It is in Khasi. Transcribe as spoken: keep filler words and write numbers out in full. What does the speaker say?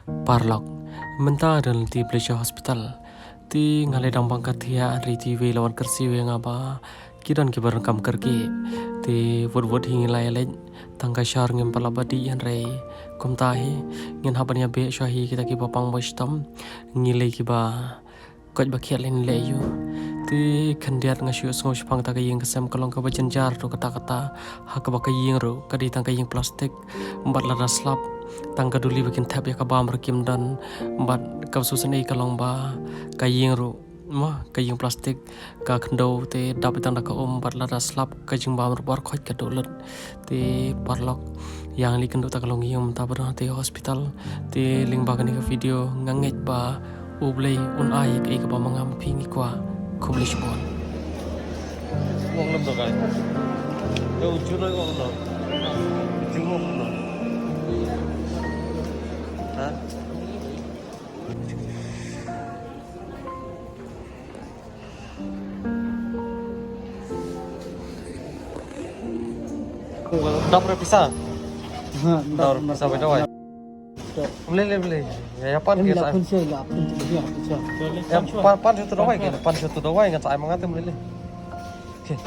Paralok, mynta don lynti blei sha hospital. Te nga leh dang bang ka thiah, hynrei te iwei la wan kyrsiew ïa nga ba ki don kiba donkam kyrkieh. Te wut wut hi ngi la ïaleit, tang ka shar ngim pat lah ban dih, hynrei kumta hi ngin hap ban ïabeh shuwa hi kita kiba pang ba shitom. Ngi leh kiba koit ba khiah leh leh ïa u. Te khyndiat nga shu sngew shaphang ta ka ïing ka sem ka long kaba jynjar ruh katta katta. Ha kaba ka ïing ruh ka dei tang ka ïing plastik bad lada slap tang ka duli ba kin thep ïa ka bam ruh kim don. Bad kaba sngewsynei ka long ba ka ïing ruh, ma, ka ïing plastik, ka khyndew te dap ïa tang da ka um bad lada slap ka jingbam ruh baroh khoit ka duh lut. Te paralok, ïa ngi leit kynduh ta ka longïing mynta ba don ha te hospital. Te lyngba kane ka video nga ngeit ba U Blei un ai ïa kaei kaba ma nga ma phi ngi kwah. Khublei shibun. Wok lem to kai. Yo, u Jun ai wok to. U Jun wok to. Ha? Dap re pisa. Ha, dap re pisa bai dawai. Mle le mle. Ya, ya pan ke sa. Ya, pan, pan satu dawai ke, pan satu dawai ngan sa ai ma nga te mle le. Okay.